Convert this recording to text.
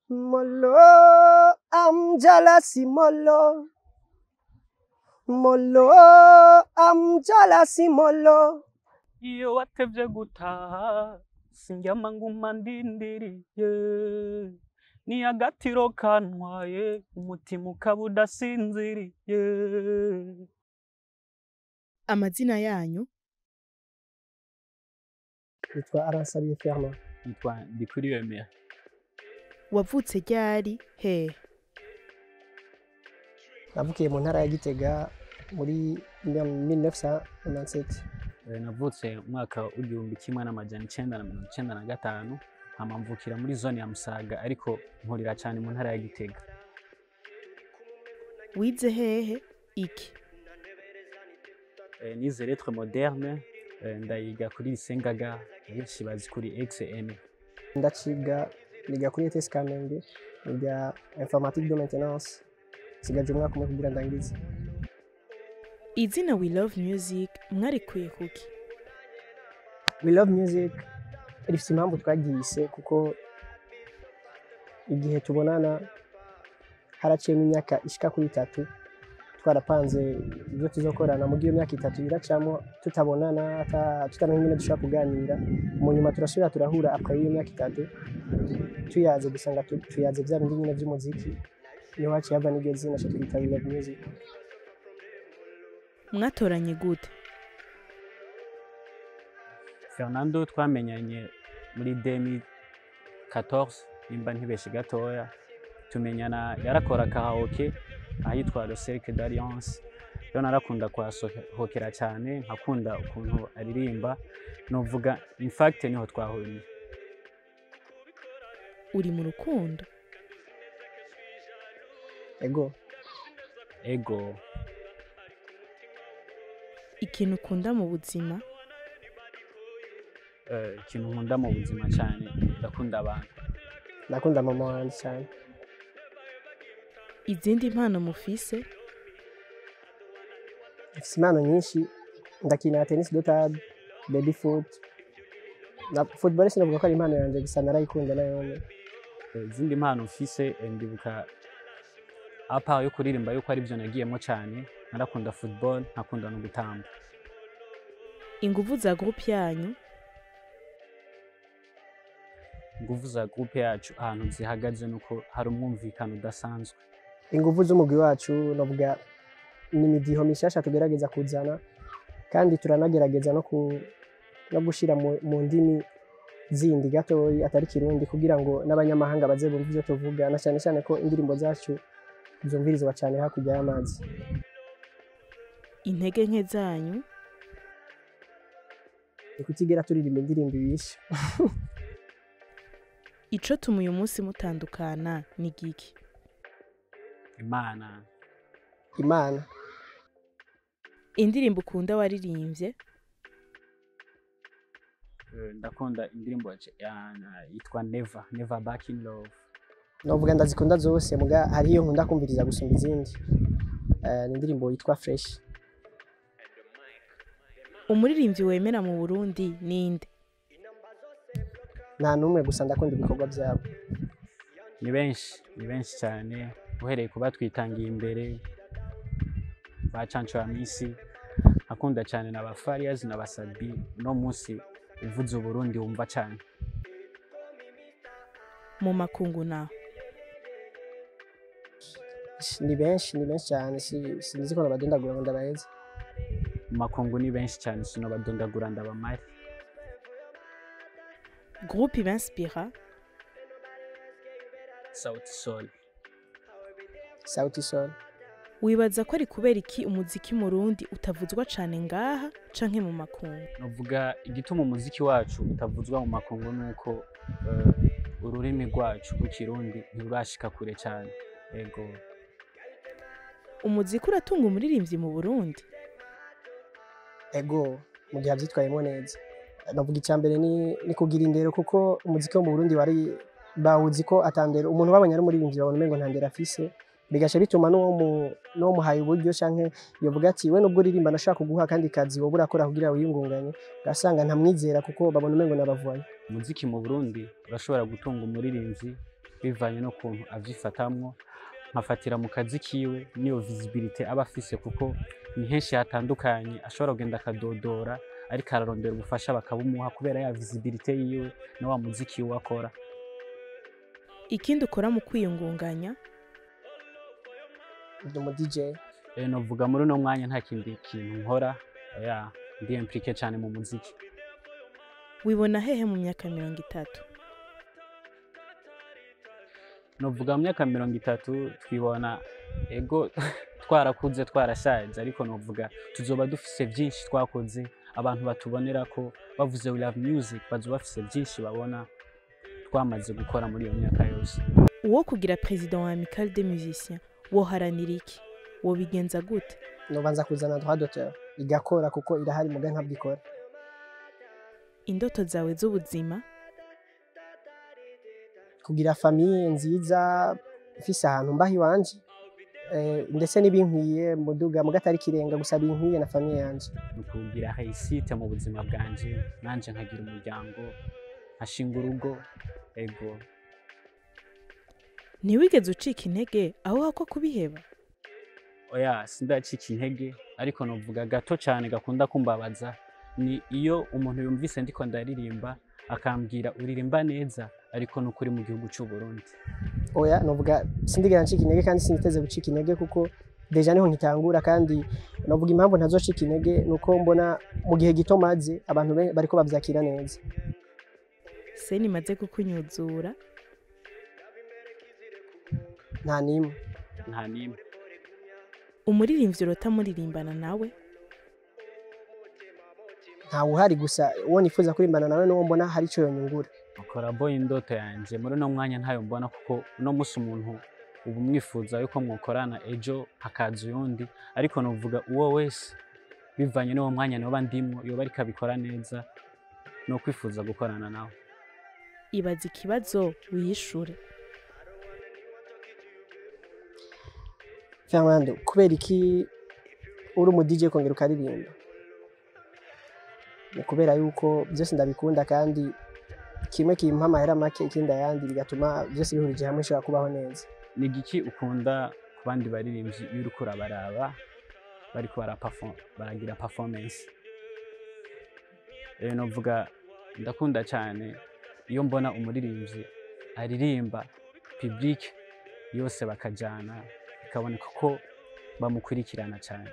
Molo, I'm jealousy, molo. Molo, I'm jealousy, molo. Iyo watevye gutaha sindyama, nguma ndindiriye, ni agatiro kantwaye umutima ukaba udasinziriye. Amazina yanyu? Nitwa Aransabiye Fernand. Nitwa Ndikuriwemera. Wavutse ryari, hehe? Navukiye mu ntara ya Gitega muri 1997. Navutse mu mwaka w'1995, hama mvukira muri zone ya Musaga, ariko nkurira cyane mu ntara ya Gitega. Wize hehe, iki? Nize lettres modernes, ndayiga kuri lycée Ngaga, benshi bazi kuri XM. Ndaciga, niga kuri ETS Kamenge, niga informatique de maintenance. Nsigaje umwaka umwe kugira ndangize. Izina We Love Music mwarikuye kuki? We Love Music rifite impamvu twaryise, kuko igihe tubonana haraciyemo imyaka ishika kuri 3, twarapanze ibyo tuzokorana. Mu gihe iyo myaka 3 iracamo tutabonana, tutamenya ingene dushobora kuganira, mu nyuma turasubira turahura après y'iyo myaka 3, tuyaze dusanga tuyaze bya bindi nyine by'umuziki, niho haciye hava n'iryo zina, ca twita We Love Music. Mwatoranye gute? Fernando twamenyanye muri 2014 nimba ntibeshe gatoya. Tumenyana yarakora karaoke ahitwa Le Cercle d'Alliance. Rero narakunda kuhasohokera cyane, nkakunda ukuntu aririmba, novuga in fact niho twahuriye. Uri mu rukundo? Ego. Ego. Ikintu ukunda mu buzima? Ikintu nkunda mu buzima cyane, ndakunda abantu. Ndakunda mama wanje cyane. Izindi mpano mufise? Mfise impano nyinshi. Ndakina tennis de table, baby foot na football. Sinavuga ko ari impano yanjye, gusa narayikunda nayo. Izindi mpano mfise, ndibuka à part yo kuririmba, yuko ari byo nagiyemo cyane, narakunda football, nkakunda no gutamba. Inguvu za groupe yanyu? Inguvu za groupe yacu ahantu zihagaze nuko hari umwumvikano udasanzwe. Inguvu z'umugwi wacu novuga ni imidiho mishasha tugerageza kuzana, kandi turanagerageza no gushira mu ndimi zindi gatoyi atari Kirundi, kugira ngo n'abanyamahanga baze bumve ivyo tuvuga, na cyane cyane ko indirimbo zacu zumvirizwa cyane hakurya y'amazi. Intege nke zanyu? Ni kutigera turirimba indirimbo ibishe. Ico tuma uyu munsi mutandukana ni giki? Imana. Imana. Indirimbo ukunda waririmbye? Ndakunda indirimbo yitwa Never Never Back in Love. Novuga ndazikunda zose, muga hari iyo nkunda kumviriza gusumba izindi. Ni indirimbo yitwa Fresh. Umuririmbyi wemera mu Burundi ninde? Nta n'umwe, gusa ndakunda ibikorwa byabo. Ni benshi, ni benshi cyane, uhereye kuba twitangiye imbere ba Canco ya Misi, akunda cyane na ba Farias na ba Sabi. No munsi uvuze Uburundi wumva cyane. Mu makungu naho? Ni benshi, ni benshi cyane, sinzi ko nabadondagura ngo ndabaheze. Mu makungu ni benshi cyane, sinobadondagura ndabamare. Groupe ibinspira? Sauti Sol. Sauti Sol. Wibaza ko ari kubera iki umuziki mu Burundi utavuzwa cane ngaha canke mu makungu? Novuga igituma umuziki wacu utavuzwa mu makungu nuko ururimi rwacu rw'Ikirundi ntirurashika kure cyane. Ego. Umuziki uratunga umuririmbyi mu Burundi? Ego, mu gihe avyitwayemo neza. Navuga icya mbere ni kugira indero, kuko umuziki wo mu Burundi wari bawuzi ko atandero. Umuntu babonye ari umuririmbyi babona umengo nta ndero afise, bigaca bituma n'uwo muhaye uburyo canke yovuga ati: "We nubwo uririmba nashaka kuguha akandi kazi wowe urakora kugira wiyungunganye", ugasanga ntamwizera kuko babona umengo n'abavayo. Umuziki mu Burundi urashobora gutunga umuririmbyi Bivanye n'ukuntu avyifatamwo, nkafatira mu kazi kiwe niyo visibilité aba afise, kuko ni henshi hatandukanye ashobora kugenda akadodora ariko ararondera ubufasha, bakabumuha kubera ya visibilité yiwe na wa muziki wiwe akora. Ikindi ukora mu kwiyungunganya? Ndi umu DJ. Novuga muri uno mwanya nta kindi kintu nkora, oya, ndi impliqué cyane mu muziki. Wibona hehe mu myaka 30? Novuga mu myaka 30 twibona ego twarakuze, twarashaje, ariko novuga tuzoba dufise byinshi twakoze, abantu batubonera ko bavuze We Love Music bazoba bafise byinshi babona twamaze gukora muri iyo myaka yose. Uwo kugira président wa Amicale des Musiciens, woharanira iki? Wobigenza gute? Nobanza kuzana droit d'auteur igakora, kuko irahari muga ntabwo ikora. Indoto zawe z'ubuzima? Kugira famille nziza, ifise ahantu mbaho iwanje, ndetse n'ibinkwiye muduga muga atari kirenga, gusa binkwiye na famille yanje. Ni ukugira réussite mu buzima bwanje, nanje nkagira umuryango, nkashinga urugo, ego. Ntiwigeze ucika intege aho hakwa kubiheba? Oya, sindacika intege, ariko novuga gato cyane gakunda kumbabaza ni iyo umuntu yumvise ndiko ndaririmba akambwira uririmba neza, ariko nukuri mu gihugu cy'u Burundi. Oya, novuga sindigera ncika intege kandi siniteze gucika intege, kuko déjà niho nkitangura. Kandi novuga impamvu ntazocika intege nuko mbona mu gihe gito maze abantu bariko bavyakira neza. Scène imaze kukunyuzura? Nta nimwe. Nta nimwe. Umuririmbyi urota muririmbana nawe? Ntawe uhari, gusa uwo nifuza kurimbana nawe n'uwo mbona hari ico yonyungura. Collabo y'indoto yanje muri uno mwanya ntayo mbona, kuko uno musi umuntu ubu mwifuza yuko mwokorana, ejo hakaza uyundi, ariko novuga uwo wese bivanye n'uwo mwanya noba ndimwo yoba ariko abikora neza, no kwifuza gukorana nawe. Ibaza ikibazo wiyishure. Fernando, kubera iki uri umu DJ kongera ukaririmba? Ni kubera yuko byose ndabikunda, kandi kimwe kimpa amahera make, ikindi ayandi, bigatuma byose bihurije hamwe nshobora kubaho neza. Ni igiki ukunda ku bandi baririmbyi iyo uriko urabaraba bariko baragira performance? Novuga ndakunda cyane iyo mbona umuririmbyi aririmba, public yose bakajana, bikaboneka ko bamukurikirana cyane.